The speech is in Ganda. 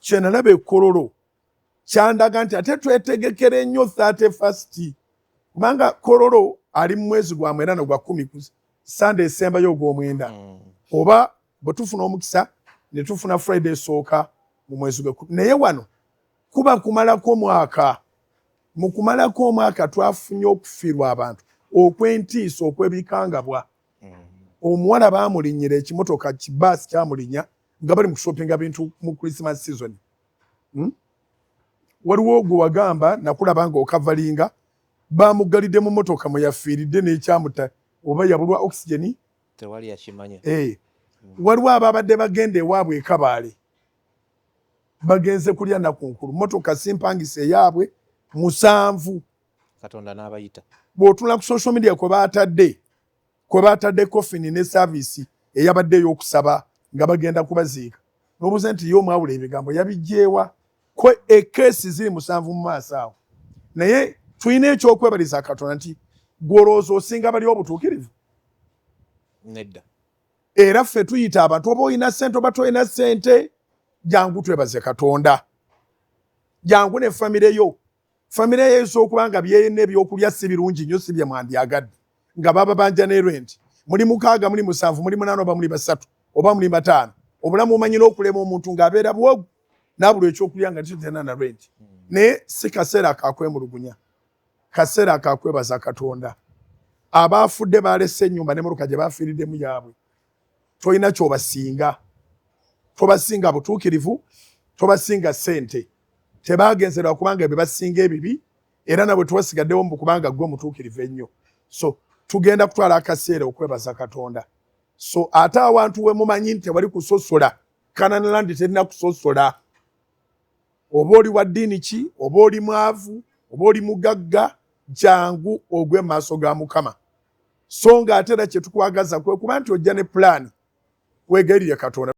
Kyenalaba ekololo kyandaga nti ate twetegekere nnyo 31st, kubanga Kololo ali mu mwezi gwa 9 nogwa 10, ku Sande esembayo ogw'omwenda, oba bwe tufuna omukisa ne tufuna Friday esooka mu mwezi gwe. Naye wano kuba kumalako omwaka. Mu kumalako omwaka twafunye okufiirwa abantu okw'entiisa, okw'ebikangabwa. Omuwala baamulinnyira ekimotoka, kibaasi kyamulinnya nga bali mu kushopinga bintu mu Christmas season. Waliwo gwe wagamba nakulaba nga okavalinga, bamugalidde mu motoka mwe yafiiridde n'ekyamuta oba yabulwa oxygen. Tewali yakimanya. Waliwo ababadde bagenda ewaabwe ekabaale, bagenze kulya naku nkulu, motoka simpangisa eyaabwe 7. Katonda n'abayita. Bw'otunula ku social media kwe baatadde coffin ne service eyabadde ey'okusaba nga bagenda kubaziika, n'obuuza nti ye omwawula ebigambo yabijjeewa? Kwe ekeesi ziri 7 mu maaso awo. Naye tulina ekyokwebaliza Katonda nti gw'olowooza osinga bali obutuukirivu? Nedda. Era ffe tuyita abantu, oba olina ssente oba tolina ssente, jangu twebaze Katonda, jangu ne famire yo. Famire yo eyinza okuba nga byerina ebyokulya si birungi nnyo, si bye mwandyagadde, nga baba banja ne rent, muli 6, muli 7, muli 8, oba muli 3, oba muli 5. Obulamu omanyi n'okulema omuntu ng'abeera bwogu n'abulwa ekyokulya nga kitena na rent. Naye si kaseera kakwemulugunya, kaseera kakwebaza Katonda. Abaafudde balese ennyumba n'emmotoka gye bafiiriddemu yaabwe. Tolina kyobasinga, tobasinga butuukirivu, tobasinga ssente. Tebagenzerwa kubanga bye basinga ebibi, era nabwe twasigaddewo mbu kubanga gwe mutuukirivu ennyo. So tugenda kutwala akaseera okwebaza Katonda. So ate awantu we mumanyi nti tewali kusosola, Canaanland terina kusosola, oba oli wa ddiini ki, oba oli mwavu, oba oli mugagga, jangu ogwe maaso ga Mukama. So nga ate era kyetukwagaza kwe kuba nti ojja ne pulaani, weegerire Katonda.